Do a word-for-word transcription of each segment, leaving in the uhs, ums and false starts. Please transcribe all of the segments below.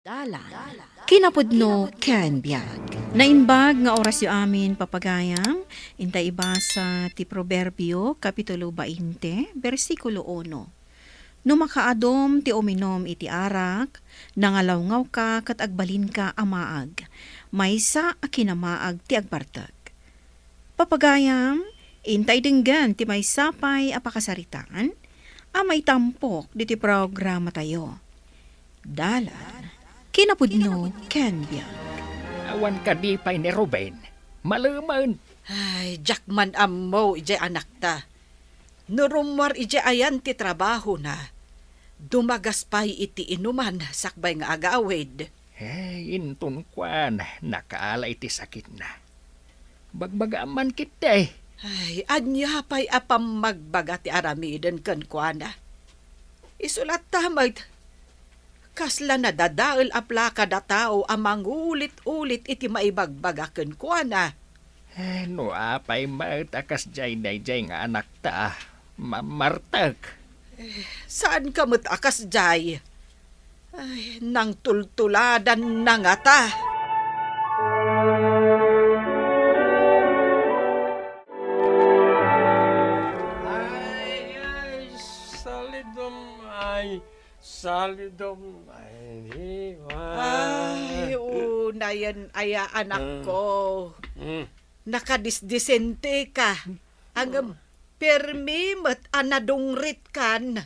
Dalan, kinapudno ken biag. Naimbag nga orasyo amin, papagayam. Inta ibasa ti Proverbio, Kapitulo bainte, bersikulo uno. No makaadum ti uminum iti arak, nangalawngawka ket agbalinka a maag. Maysa a kinamaag ti agbartek. Papagayam, intay denggen ti maysa pay a pakasaritaan a maitampok ditoy programatayo. Dalan, kinapudno ken biag. Awan kadi pay ni Ruben? Malemen. Ay, diak man ammo idiay anakta. No rummuar idiay ayan ti trabahona, dumagas pay iti inuman sakbay nga agawid. Eh, inton kuan, nakaala iti sakitna. Bagbagaam man ketdi. Ay, ania pay a pammagbaga ti aramiden kenkuana? Isu latta met, kasla nadadael a plakada tao a mangulit-ulit iti maibagbaga kenkuana. Eh, no apay met a kasdiay daydiay nga anakta, mammartek. Eh, saanka met a kasdiay? Ay, nangtultuladan na ngata. Ay, ay, salidom, ay, salidom, ay, di ba? Ay, unayen aya, anak ko. Mm. Nakadisdisente ka. Ngem permi met a nadungritkan.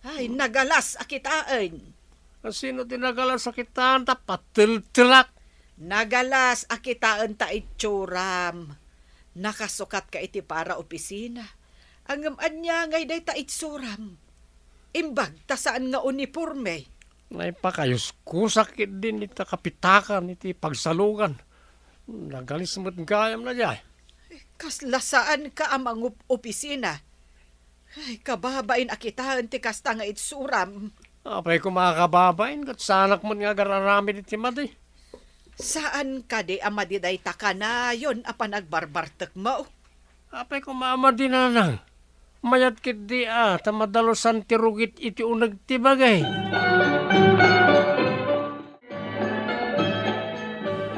Ay, nagalas a kitaen. Asino ti nagalas a kitaen ta pateltelak? Nagalas a kitaen ta itsuram. Nakasukat ka iti para opisina. Ngem ania ngay dayta itsuram? Imbag ta saan nga uniporme. Naipakayuskusak ketdin ita kapitakan iti pagsalugan. Nagalis met gayam na diay. Kasla saanka a mangup-opisina. Ay, kababain a kitaen ti kasta nga itsuram. Apay koma a kababain, ket saanak met nga agar-aramid iti madi. Saan kadi a madi dayta kanayon a panagbarbartekmo? Apay koma a madi, nanang. Mayat ketdi a, ta madalusan ti rugit iti uneg ti bagay.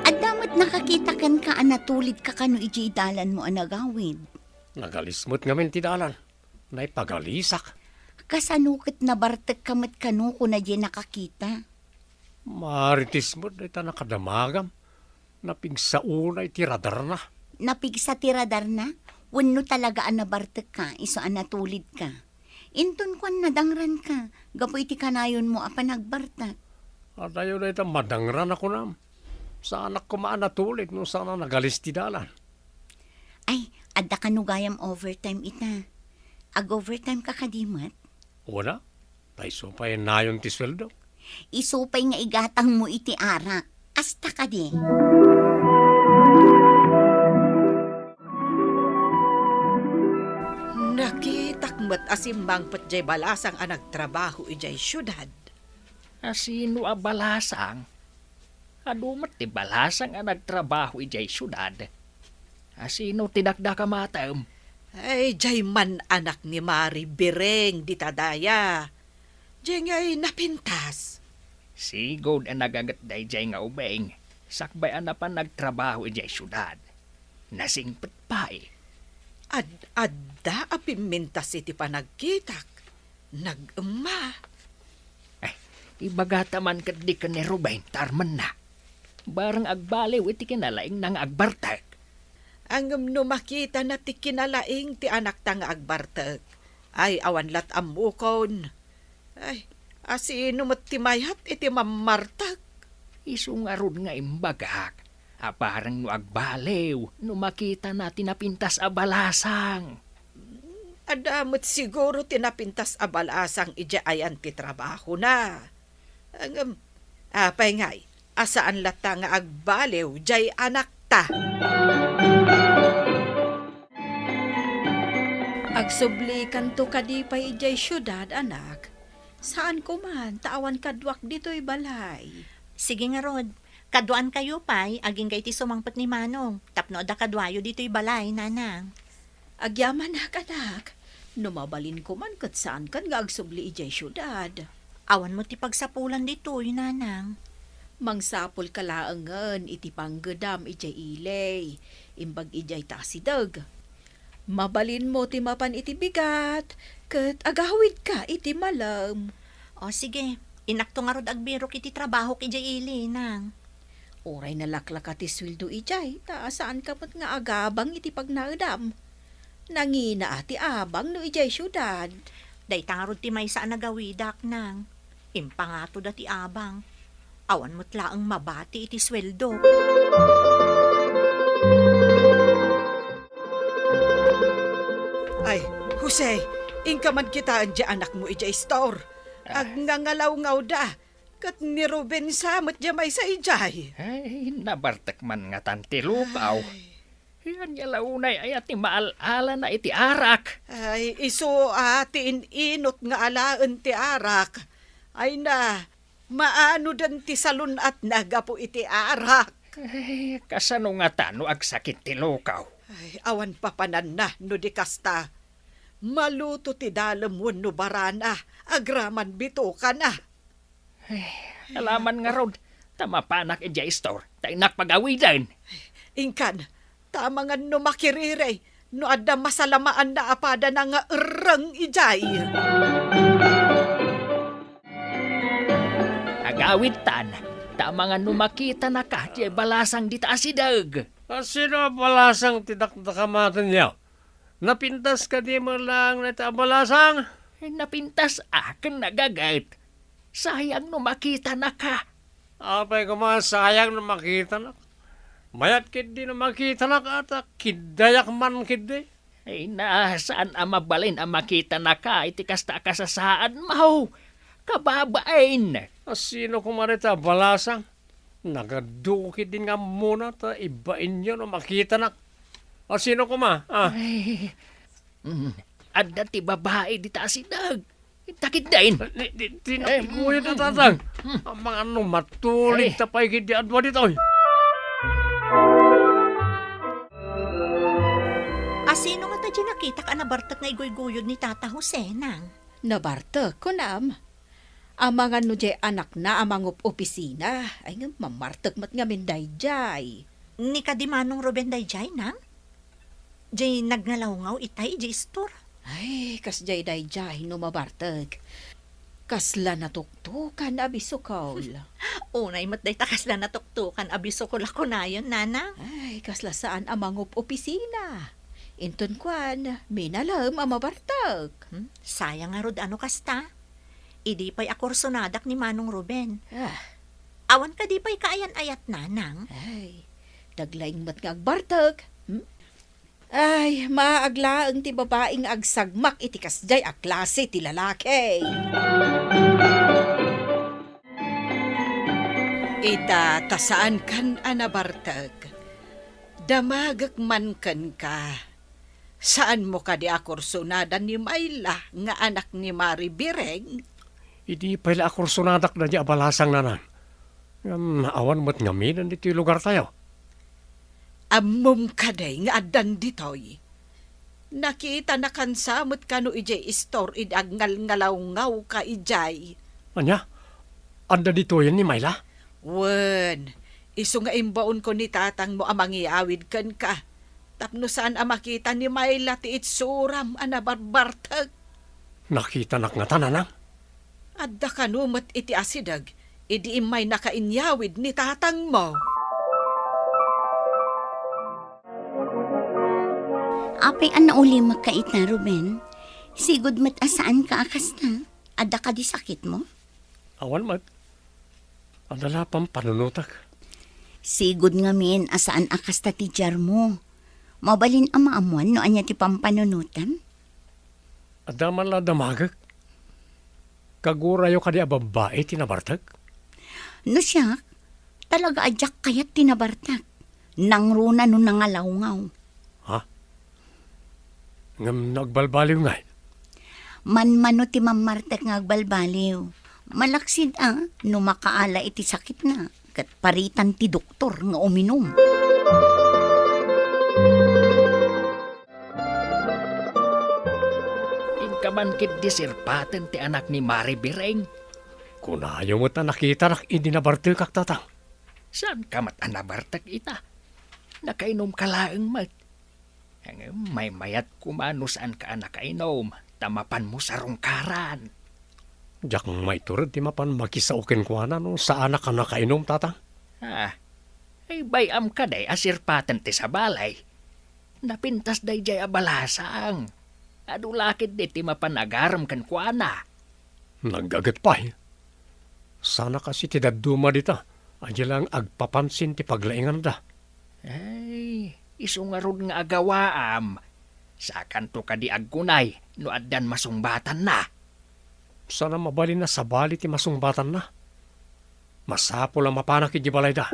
Adda met nakakita kenka a natulidka kano idiay dalanmo a nagawid? Nagalis met ngamin ti dalan. Naipagalisak. Kasano ket nabartekka met kano kuna diay nakakita? Marites met dayta nakadamagam. Napigsaona iti radarna. Napigsa ti radarna? Wenno talaga a nabartekka isu a natulidka? Inton kuan, nadangranka gapu iti kanayonmo a panagbartek. Adayo dayta madangran a kunam. Saanak koma a natulid no saan a nagalis ti dalan. Ay, adda kano gayam overtime ita. Ag-overtime ka kadi met? Wala. Ta isu pay nayon ti sueldo. Isu pay nga igatangmo iti arak. Kasta kadi? Nakitak met a simmangpet diay balasang a nagtrabaho idiay siudad. Asino a balasang? Adu met ti balasang a nagtrabaho idiay siudad. Asino ti dakdakamatem? Ay, diay man anak ni Mari Bireng dita daya. Diay ngay napintas. Sigud a naganget daydiay nga ubing, sakbay a napan nagtrabaho idiay siudad. Nasingpet pay. Ad-adda a pimmintas iti panagkitak. Nag-emma. Eh, ibagata man ketdi ken ni Ruben ta armenna. Bareng agbaliw iti kinalaingna nga agbartek. Ngem no makitana ti kinalaing ti anakta nga agbartek, ay, awan lat ammokon. Ay, asino met ti mayat iti mammartek? Isu ngarud nga imbagak a bareng no agbaliw no makitana ti napintas a balasang. Adda met siguro ti napintas a balasang idiay ayan ti trabahona. Ngem, apay ngay a saan latta nga agbaliw diay anakta? Agsublikanto kadi pay idiay siudad, anak? Saanko man, ta awan kaduak ditoy balay. Sige ngarud, kaduaankayo pay agingga iti sumangpet ni Manong tapno adda kaduayo ditoy balay, Nanang. Agyamanak, anak. No mabalinko man ket saankan nga agsubli idiay siudad. Awan met ti pagsapulan ditoy, Nanang. Mangsapulka laengen iti panggedam idiay ili, imbag idiay ta asideg. Mabalinmo ti mapan iti bigat, ket agawidka iti malem. O, sige. Innakto ngarud agbirok iti trabahok idiay ili, Nang. Uray nalaklaka ti sueldo idiay, ta saanka met nga agabang iti pagnaedam. Nangina a ti abang no idiay siudad. Dayta ngarud ti maysa a nagawidak, Nang. Impangatoda ti abang. Awan met laeng mabati iti sueldo. Ay, Jose, inka man kitaen ti anakmo idiay istor. Ah. Agngangalawngawda, ket ni Ruben sa met diay maysa idiay. Ay, nabartek man ngatan ti lukaw. Ay. Ania la unay aya ti maal-alana iti arak? Ay, isu a ti in-inot nga alaen ti arak. Ay na, maanoden ti salun-atna gapu iti arak. Ay, kasano ngata no agsakit ti lukaw? Ay, awan papananna no di kasta. Maluto ti dalem wenno barana, agraman bitokana. Ay, alaman ngarud, ta mapanak idiay istor, ta innak pagawiden. Inkan, ta amangan no makiriri, no adda masalamaanna a padana nga erreng idiay. Agawidtan, ta amangan no makitanaka diay balasang dita asideg. A sino a balasang ti dakdakamatenyo? Napintas kadi met laeng dayta a balasang? Napintas a ken nagaget. Sayang no makitanaka. Apay koma, sayang no makitanak? Mayat ketdi no makitanak, ta kiddayak man ketdi. Ay na, saan a mabalin a makitanaka iti kasta a kasasaadmo? Kababain! A sino koma dayta a balasang? Nagadu ketdin nga ammona ta ibainyo no makitanak. A sino koma? Ah. Ay, mm, adda ti babai dita asideg. Takidden. Di, di, di, ay, nakiguyod a, mm, tatang. Mm. Amangan no matulig ta pay ketdi a dua ditoy. A sino ngata diay nakitak a nabartek nga iguyguyod ni Tata Jose, Nang? Nabartek, kunam. Amangan no diay anakna a mangup-opisina, ay ngem mamartek met ngamin daydiay. Ni kadi Manong Ruben daydiay, Nang? Diay nagngalawngaway itay idiay istor? Ay, kasdiay daydiay no mabartek. Kasla natuktokan a bisukol. Unay met dayta kasla natuktokan a bisukol a kunayon, Nanang. Ay, kasla saan a mangup-opisina. Inton kuan, minalem a mabartek. Hmm? Sayang ngarud a no kasta. Idi pay a kursonadak ni Manong Ruben. Ah. Awan kadi pay kaayan-ayatna, Nang? Ay, naglaing met nga agbartek. Hmm? Ay, maag laeng ti babai nga agsagmak iti kasdiay a klase ti lalaki. Ita, ta saankan a nabartek. Damagek man kenka. Saanmo kadi a kursonada ni Mayla nga anak ni Mari Bireng? Idi pay la a kursonadak daydiay a balasang, Nanang. Ngem awan met ngamin ditoy lugartayo. Ammom kadi nga addan ditoy? Nakitanakan sa met kano idiay istor idi agngalngalawngawka idiay? Ania? Adda ditoyen ni Mayla? Wen, isu nga imbaonko ni tatangmo a mangyawid kenka, tapno saan a makita ni Mayla ti itsuram a nabarbartek. Nakitanak ngata, Nanang. Adda kano met iti asideg idi immaynaka inyawid ni tatangmo. Apay a naulimekka ita, Ruben? Sigud met a saanka a kasta. Adda kadi sakitmo? Awan met. Adda la pampanunotak. Sigud ngamin a saan a kasta ti diarmo. Mabalin a maammuan no ania ti pampanunotam? Adda man la damagek. Kagurayo kadi a babbai ti nabartek? No siak, talaga a diak kayat ti nabartek. Nangruna no nangalawngaw. Ha? Ngem no agbalbaliw ngay? Manmano ti mammartek nga agbalbaliw. Malaksid a no makaala iti sakitna, ket paritan ti doktor nga uminum. Inka man ketdi sirpaten ti anak ni Mari Bireng. Kunayo met a nakitanak idi nabartekak, tatang. Saanka met a nabartek ita? Nakainumka laeng met. Ngem maymayat koma no saanka a nakainum, ta mapanmo sarungkaran. Diak maitured ti mapan makisao kenkuana no saanak a nakainum, Tatang. Ah, ay bay-am kadi a sirpaten ti sabali. Napintas daydiay a balasang. Adu la ketdi ti mapan agarem kenkuana. Naggaget pay. Saanak a saan ti dadduma dita, a di laeng agpapansin ti paglainganda. Ay, isu ngarud nga agawaam. Sakanto kadi agkunay no addan masungbatanna. Saan a mabalin a sabali ti masungbatanna. Masapul a mapanak idiay balayda.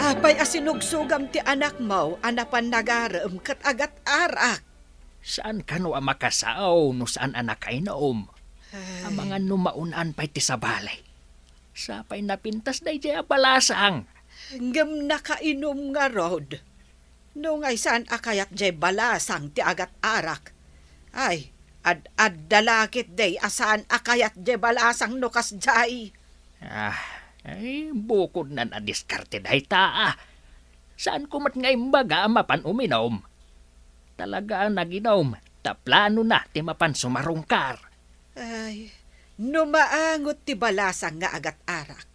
Apay a sinugsogam ti anakmo a napan nagarem ket agat-arak? Saan kano a makasao no saan a nakainum? Ay. Amangan no maun-an pay ti sabali. Sapay napintas daydiay a balasang. Ngem nakainum ngarud. No ngay saan a kayat jay balasang ti agat-arak. Ay, ad-adda la ketdi a saan a kayat jay balasang no kasjay. Ah, ay, bukodnan a diskarte dayta, ah. Saanko met nga imbaga a mapan uminum. Talaga a naginum, ta planona ti mapan sumarungkar. Ay, no maangot ti balasang nga agat-arak,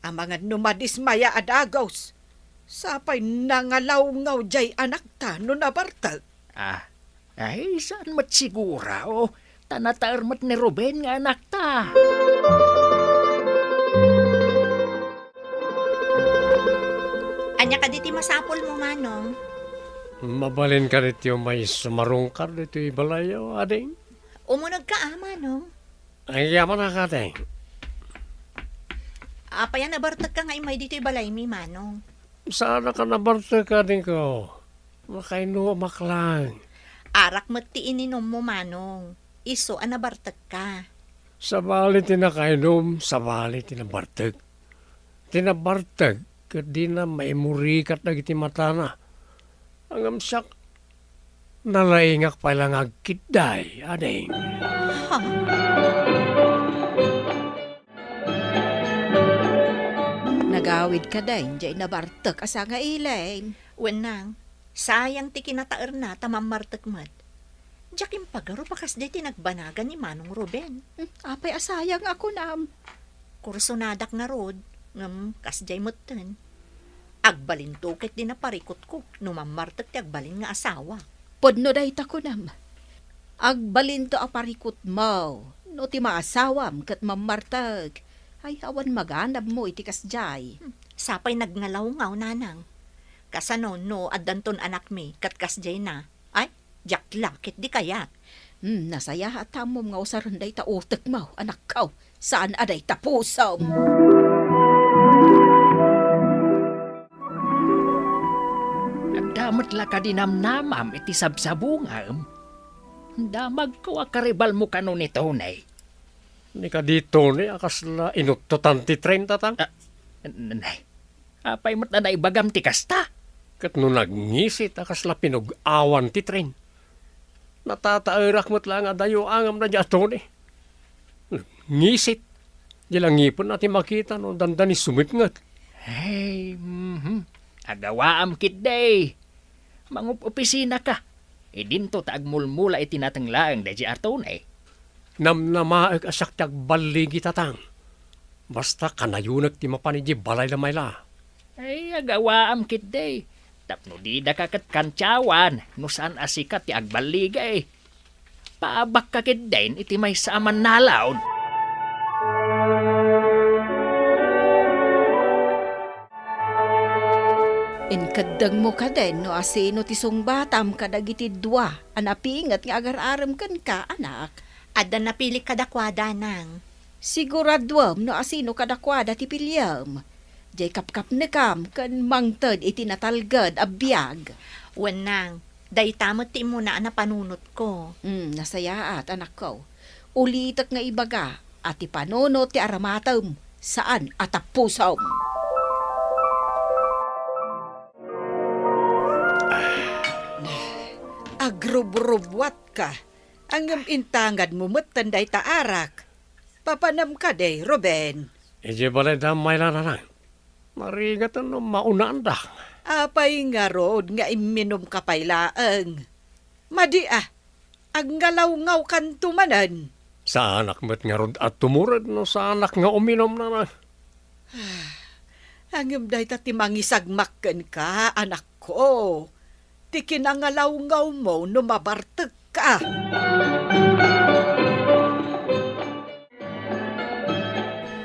amangan no madismaya a dagus, sapay nangalawngaw jay anakta no nabartek. Ah, ay, saan met siguro, ta nataer met ni Ruben nga anakta. Ania kadi ti masapulmo, Manong? Mabalin kadi ti umay sumarungkar ditoy balayyo, ading? Umunegka, a, Manong. Ay, yaman a, ading. Apay a nabartekka nga immay ditoy balaymi, Manong? Saanak a nabartek, adingko. Nakainumak laeng. Arak met ti ininummo, Manong. Isu a nabartekka. Sabali ti nakainum, sabali ti nabartek. Ti nabartek, ket dina maimurikat dagiti matana. Ngem siak, nalaingak pay la nga agkidday, ading. Ha? Nagawid kadi jay nabartek a sangailen. Wen nang, sayang ti kinataerna ta mammartek met. Diak impagarup a kasdiay ti nagbanagan ni Manong Ruben. Hmm, apay a sayang a kunam? Kursonadak ngarud, ngem kasdiay metten. Agbalinto ket di naparikutko no mammartek ti agbalin nga asawa. Pudno dayta kunam. Agbalinto a parikutmo no ti maasawam ket mammartek. Ay, awan maganabmo iti kasdiay. Hmm, sapay nagngalawngaw, nanang. Kasano no addanton anakmi ket kasdiayna? Ay, diak la ketdi kayat. Hmm, nasayaat ta ammom nga usaren dayta utekmo, anakko. Saan a dayta pusom. Adda met la kadi namnamam iti sabsabungam? Damagko a karibalmo kano ni Tony. Ni kadi Tony a kasla inuttotan ti tren, Tatang? Ah, n-, n-, apay met a naibagam ti kasta? Ket no nagngisit a kasla pinug-awan ti tren? Natataerak met laeng a dayoangam daydiay a Tony. Ngisit. Di la ngipenna ti makita no dandani sumipnget. Hey, mhm. Agawaam ketdi. Mangup-opisinaka. Idinto ta agmulmula iti nateng laeng daydiay a Tony. Namnamaek a siak ti agballigi, Tatang. Basta kanayonek ti mapan idiay balay da mayla. Ay, agawaam ketdi. Tapno didaka ket kantiawan no saan a sika ti agballigi. Paabakka ketdin iti maysa a mannalaon. Inkeddengmo kadin no asino ti sungbatam kadagiti dua a napinget nga agar-arem kenka, anak? Adda napilik kadakuada, nang. Siguraduem no asino kadakuada ti piliem. Diay kapkapnekam ken mangted iti natalged a biag. Wen nang, dayta met ti immuna a napanunotko. Hmm, nasayaat, anakko. Ulitek nga ibaga a ti panunot ti aramatem, saan a tappusom. Agrubrubuatka, ngem intangadmo metten dayta arak. Papanam kadi, Ruben? Idiay balay da Mayla, nanang. Narigat no maunaan da. Apay ngarud nga imminum ka pay laeng? Madi a, agngalawngaw kanto manen. Saanak met ngarud a tumured no saanak nga uminum, nanang. Ngem dayta ti mangisagmak kenka, anakko. Ti kinangalawngaw mo no mabartek ka.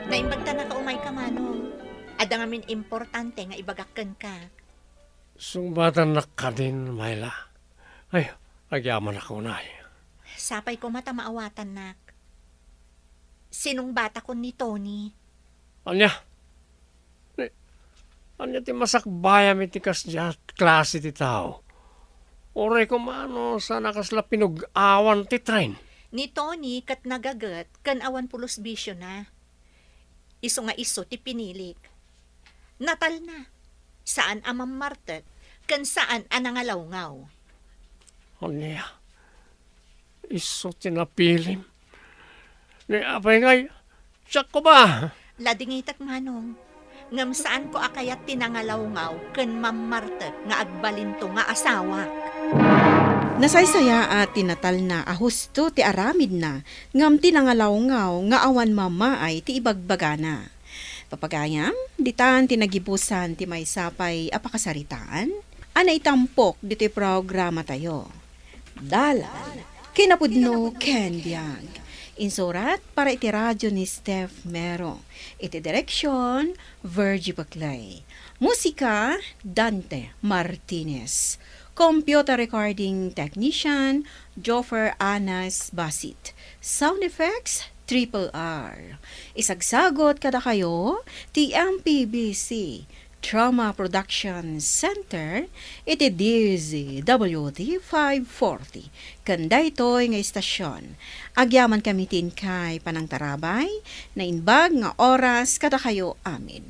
Naimbag ta nakaumayka, Manong. Adda ngamin importante nga ibagak kenka. Sungbatannak kadin, Mayla. Ay, agyamanak unay. Sapay koma ta maawatannak. Sinungbatakon ni Tony. Ania? Ni, ania ti masakbayam iti kasdiay a klase ti tao? Uray koma no saan a kasla pinug-awan ti tren. Ni Tony ket nagaget ken awan pulos bisiona. Isu nga isu ti pinilik. Natalna, saan a mammartek, ken saan a nangalawngaw. Ania? Isu ti napilim. Ni apay ngay, siak koma. Ladingitek, Manong. Ngem saanko a kayat ti nangalawngaw ken mammartek nga agbalinto nga asawak. Nasaysayaat ti natalna a husto ti aramidna, ngem ti nangalawngaw nga awan mamaay ti ibagbagana. Papagayam, ditan ti nagibusan ti maysa pay a pakasaritaan a naitampok ditoy programatayo. Dalan, kinapudno ken biag. Insurat para iti radyo ni Steph Mero. Iti direksyon, Virgie Baclay. Musika, Dante Martinez. Computer recording technician, Joffer Anas Basit. Sound effects, Triple R. Isagsagot kadakayo ti M P B C Drama Production Center iti D Z W T five forty. Ken daytoy nga istasyon, agyamankami ti inkay panangtarabay, naimbag nga oras kadakayo amin.